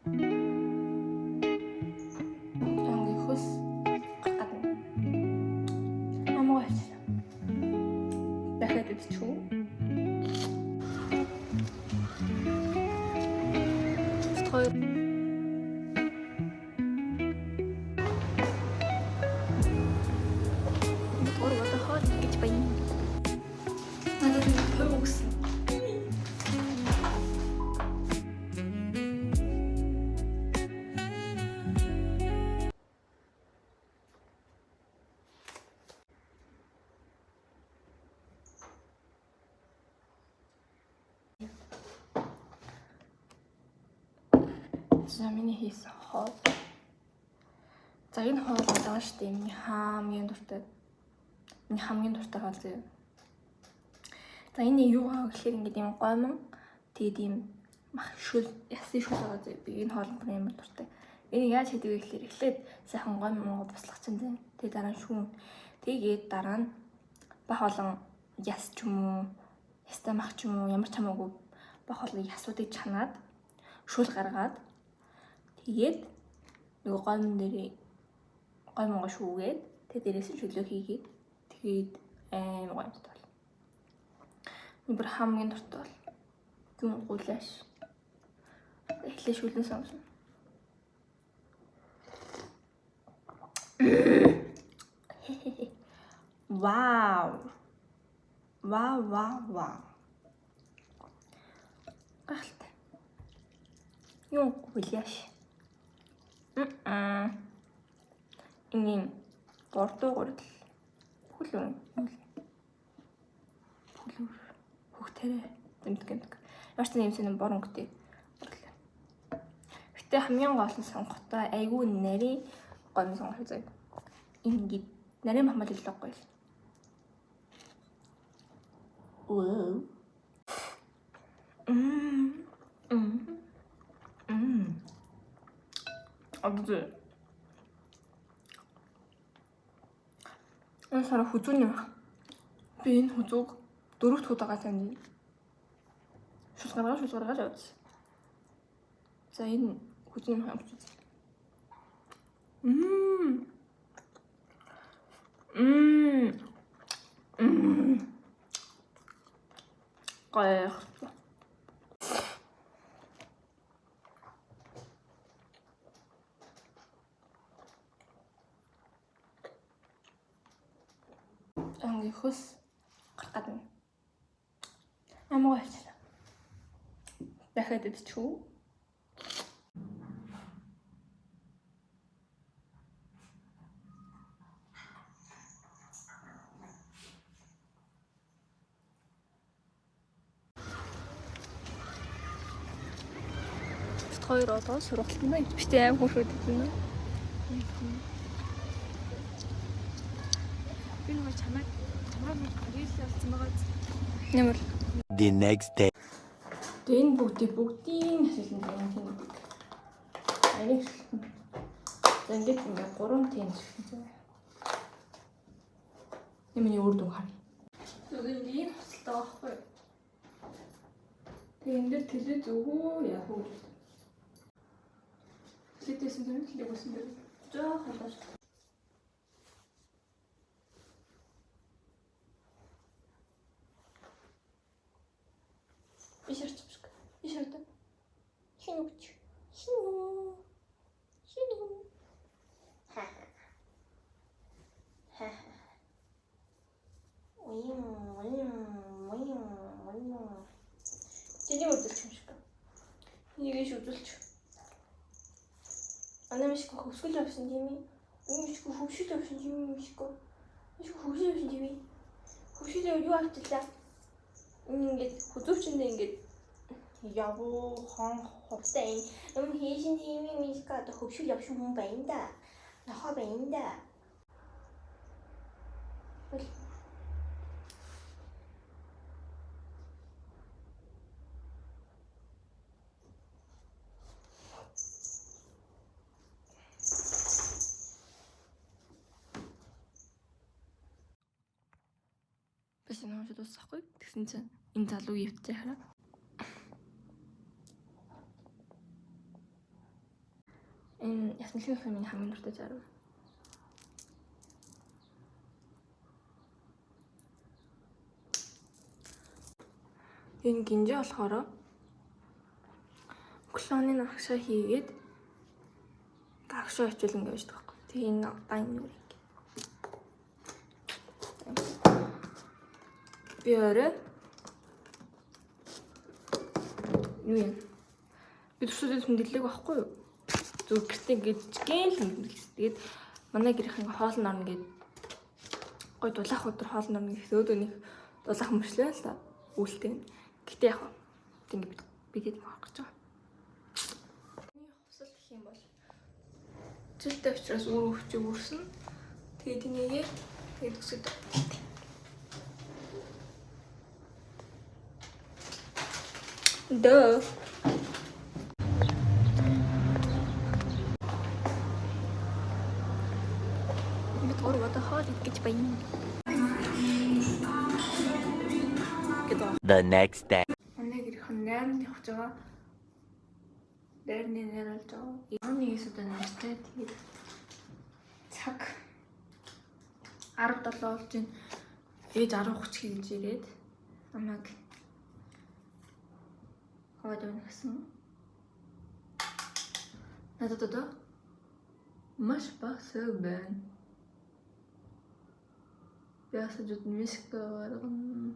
Анги хөлс гарах гэдэг. Амгаа болчихлоо. Дахиад идчих үү? Хоёр. Гурав удаа хоол гэж байна. Надад нэг хувь өгсөн. За миний хийсэн хоол. За энэ хоол бол байгаа шүү дээ. Миний хамгийн дуртай. Миний хамгийн дуртай хоол зөө. За энэ юу аа гэхээр ингээд юм гоймон тэгээд ийм мах шүл ясын шүл байгаа зөө. Би энэ хоол бүр амар дуртай. Энийг яаж хийдэг вэ гэхээр эхлээд сайхан гоймон буслах чинь зөө. Тэгээд дараа нь шүүн. Тэгээд дараа нь бах олон яс ч юм уу, ястай мах ч юм уу, ямар ч хамаагүй бах олон ясуудыг чанаад шүл гаргаад тэгээд нөгөө гоймон дээрээ гоймонгоо шүүгээд тэгээд дээрээс нь шүлөө хийгээд тэгээд амар гоймонтой бол. Миний бүр хамгийн дуртай бол юм гулаш. Эхлээ шүлэн сонгосон. Вау. Вау, вау, вау. Гайхалтай. Юм гулаш. Мм. Энэ бордоо гурил. Бүхэл юм. Бүхэл хөхтөрэй зэмдэг гэмдэг. Ямар ч юм сонин бор өнгөтэй гурил. Гэтэ хамгийн гол нь сонгохдоо айгүй нарийн гомь сонгох заяа. Ингээд нарийн махмал илүү гоё. Вау. Мм. Мм. Мм. Одоо энэ сара хүзүүний мах. Би энэ хүзүүг дөрөвт удаага тань. Шул гаргаа шул гаргаа л явуулсан. За энэ хүзүүний мах юм чи. Мм. Мм. Мм. Гайхалтай. Анги хөлс гарах гэдэг. Амгаа болчихлоо. Дахиад идчих үү? Бит хоёр одоо сургалтанд байна. Бит аим хөрхөд байна. Би нөгөө чамайг чамраа нэг Париж явсан байгаа. Нэмэр. The next day. Тэгээ энэ бүгдийг бүгдийн ашиглан тийм тийм. Ариг шилтэн. За ингээд ингээд гурван тийм шилтэн заяа. Энэ миний үр дүн харъя. Зүгээр ингээд ийм хувцалтай байхгүй юу? Тэгээ энэ дээр тэлээ зүгүү яах вэ гэж. Тэлээтэйсэн юм тэлээг үсэн дээр. Жохон доош. Би шарч юм шиг. Би шардаг. Хин үгч. Хин үү. Хин үү. Ха. Ха. Уин уин уин уин. Чиний үзүүлчих юм шиг. Энийг ш үзүүлчих. Ана мишгүй хөвсгөл явсан тийм ээ. Үн мишгүй хөвшил явсан тийм ээ мишгүй. Мишгүй хөвшил явсан тийм ээ. Хөвшил яв юу авчлаа? Ингээд хүзүүчэндээ ингээд явуу хон хувцас юм хийшин тийм юм мишка одоо хөвшил явшин хүн байна да. Нохоо байна да. Бол Би шинэ уншид дуусахгүй. Тэгсэн чинь энэ залуу явчихээ хараа. Энэ ясмэлхийн болохоор миний хамгийн дуртай 60. Энэ гинжээ болохоор клонын агшаа хийгээд агшаа очил ингэ явж байгаа байхгүй. Тэгээ энэ дан юу ингэ. Би орой юу юм? Би төсөөлөл хөндлөлег байхгүй юу? Зүгээр гэртээ ингэж жигэн л хөндлөлс. Тэгээд манай гэрийнх ингээ хоол норно гээд гой дулаах өдөр хоол норно гэх өөдөө нэг дулаах мөрчлөө л та үйлтэй. Гэтэ яг ингэ бид бид авах гэж байгаа. Миний хувьсал гэх юм бол зүйтэй учраас үр өвчөг үрсэн. Тэгээд энийгээ тэгээд өсөд. Дөө. Бид гурав одоо хоол идэх гэж байна. Гэдэг. The next day. Манай гэрийнхэн 8-нд явж байгаа. Дайрны нэр болж байгаа. 11-ээс одоо нартай. Тэгээд цаг 17 болж байна. Ээж 10:30 хийж ирээд намайг аваад явна гэсэн. Надад одоо маш бага байна. Би асууж мишка гаргана.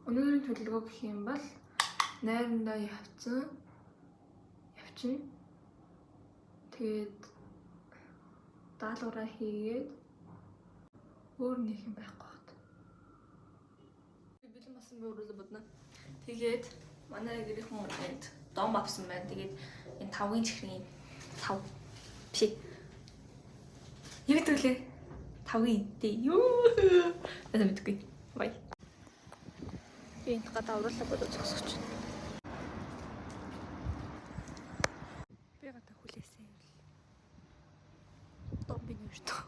Өнөөдрийн төлөвлөгөө гэх юм бол найрандаа явцсан. Явчихна. Тэгээд даалгавраа хийгээд өөр нэг юм байхгүй хат. Би бэлэн болсон би өөрөөсөө бодно. Тэгээд манай гэрийнхэн энд дом авсан байна. Тэгээд энэ тавгийн чихрийн тав биш. Юу гэдэг лээ? Тавгийн дээ. Юу? Надад мэдэхгүй. Бай. Би энэ гадаа уруулаа бодож зогсож байна. Би гадаа хүлээсэн юм л. Дом би нэртөө.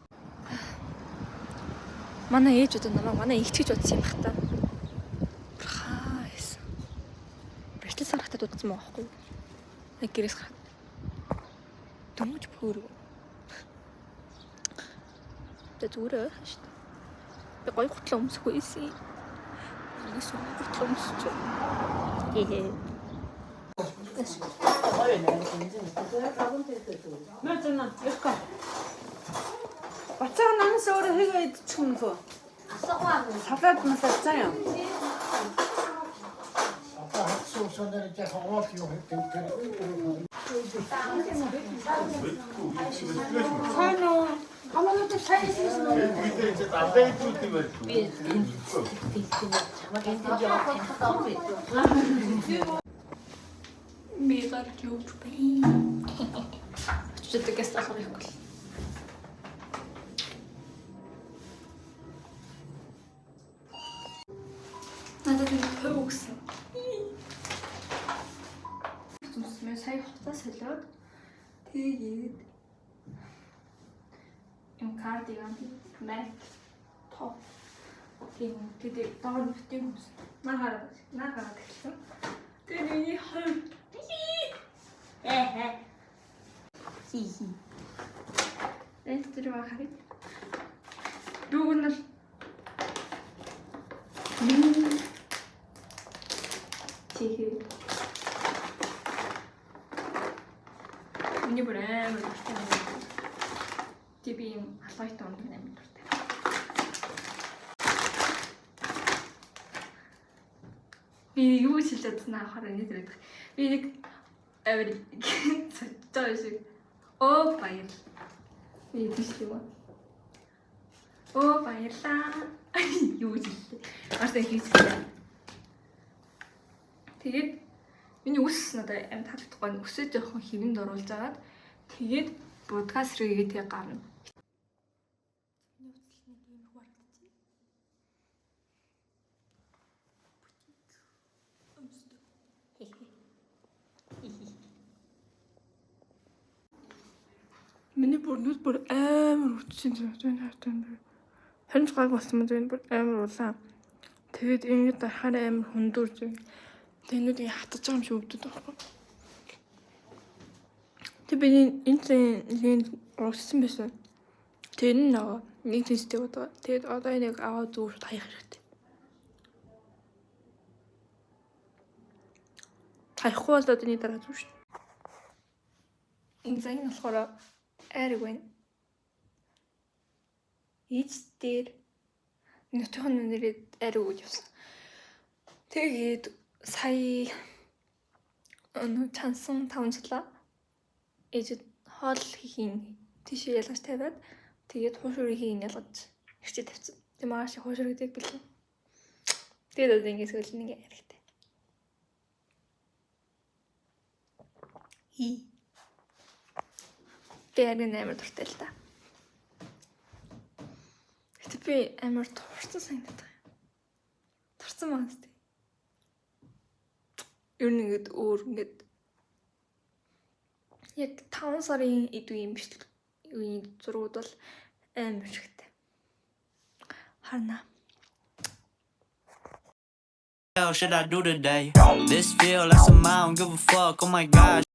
Манай ээж одоо намайг манай эгч гэж бодсон юм бах та. Бүр хаа байсан. Бэртэл сарахтад удсан байгаа байхгүй юу? Нэг гэрээс гараад. Дөнгөж пөөрөв. Тэ зүгээр ойрхон шүү дээ. Би гоё гутлаа өмсөх байсан. Ингээс гутлаа өмсч. Хээ. Бацаа нанаас өөрөө хийгээ идчих юм лөө. Салаад масаад заа юм. Одоо хатсан усанаар жаахан уул юу гэдэг тэр. Сайн уу? Хамаагүй сайн хийсэн үү? Би гарч явж байна. Очиж одоо гест болохоор явахгүй л. Надад энэ хувь өгсөн. Зүсмээ сая хуцаа солиод тэгээд юм кардиган Mac топ тийм тэгээд доор нь битгий хүмүүс наа гараад наа гараад эхэлсэн. Тэгээд миний хувь Эхэ. Хи хи. Энэ тэр ба харъя. Дүүг нь л Чихээ. Миний бүр амар дуртай юм. Тэг би юм алгайтай ундаг амар дуртай. Би юу ч хэлж чадсан авахаар энэ тэр байдаг. Би нэг амар цочтой шиг. Оо баяр. Би тийш л юм аа. Оо баярлаа. Юу ч хэллээ. Гарсан хийчихлээ. Тэгээд миний үс надад аим таалагдахгүй байна. Үсээ жоохон хэвэнд оруулж агаад тэгээд будгаас хэрэгээ тэг гарна. Миний үсэл нэг юм харагдчих. Өмсдөг. Миний бүр нүд бүр амар өвдсөн юм байна хатан бүр. 20 гаг болсон юм байна бүр амар улаан. Тэгээд ингээд дарахаар амар хүндүр зүг. Тэгээд нүд ингээ хатаж байгаа юм шиг өвдөд байхгүй. Тэг би энэ лийн урагшсан байсан. Тэр нь нөгөө нэг тэнцтэй байгаа. Тэгээд одоо энийг аваад зүгээр шууд хаях хэрэгтэй. Хаяхгүй бол одоо энэ дараа зүг шүү. Энэ зан нь болохоор айраг байна. Ээж дээр нутгийн нүрээд айраг өгж явсан. Тэгээд сая өнөө чансан таванчлаа. Ээж хоол хийхин тийшээ ялгаж тавиад тэгээд хуушурийн ялгаж хэрчээ тавьсан. Тэг маргааш хуушур гэдэг бэлэн. Тэгээд одоо ингэ сүүл нэг айрагтай. Хи. Би ариг амар дуртай л да. Гэтэ би амар турцсан санагдаад байгаа юм. Турцсан байгаа зү. Ер нь ингээд өөр ингээд яг 5 сарын эд үеийн бичлэг үеийн зургууд бол амар шигтэй. Харна. Hell should I do today? This feel like some I don't give a fuck. Oh my gosh.